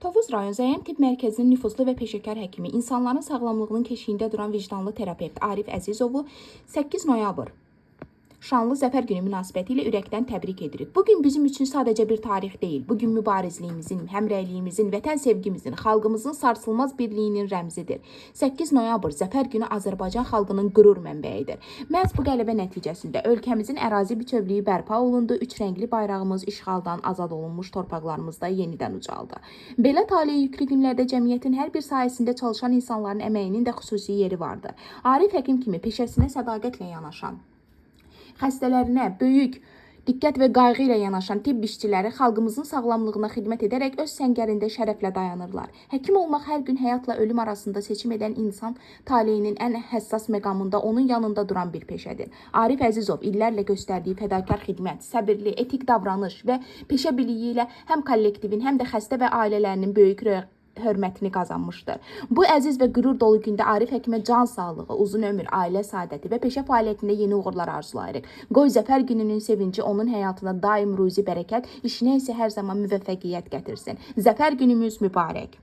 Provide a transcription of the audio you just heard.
Tovuz rayon Zəyəm Tibb Mərkəzinin nüfuzlu və peşəkar həkimi, insanların sağlamlığının keşiyində duran vicdanlı terapevt Arif Əzizovu 8 noyabr Şanlı Zəfər Günü münasibətilə ürəkdən təbrik edirik. Bu gün bizim üçün sadəcə bir tarix deyil. Bu gün mübarizliyimizin, həmrəyliyimizin, vətən sevgimizin, xalqımızın sarsılmaz birliyinin rəmzidir. 8 noyabr Zəfər Günü Azərbaycan xalqının qürur mənbəyidir. Məhz bu qələbə nəticəsində ölkəmizin ərazi bütövlüyü bərpa olundu, üç rəngli bayrağımız işğaldan azad olunmuş torpaqlarımızda yenidən ucaldı. Belə taleyüklü günlərdə cəmiyyətin hər bir sahəsində çalışan insanların əməyinin də xüsusi yeri vardır. Arif həkim kimi peşəsinə sədaqətlə yanaşan, xəstələrinə böyük diqqət və qayğı ilə yanaşan tibb işçiləri xalqımızın sağlamlığına xidmət edərək öz səngərində şərəflə dayanırlar. Həkim olmaq hər gün həyatla ölüm arasında seçim edən insan taleyinin ən həssas məqamında onun yanında duran bir peşədir. Arif Əzizov illərlə göstərdiyi fədakar xidmət, səbirli, etik davranış və peşə biliyi ilə həm kollektivin, həm də xəstə və ailələrinin böyük hörmətini qazanmışdır. Bu əziz və qürur dolu gündə Arif həkimə can sağlığı, uzun ömür, ailə səadəti və peşə fəaliyyətində yeni uğurlar arzulayırıq. Qoy Zəfər gününün sevinci onun həyatına daim ruzi bərəkət, işinə isə hər zaman müvəffəqiyyət gətirsin. Zəfər günümüz mübarək.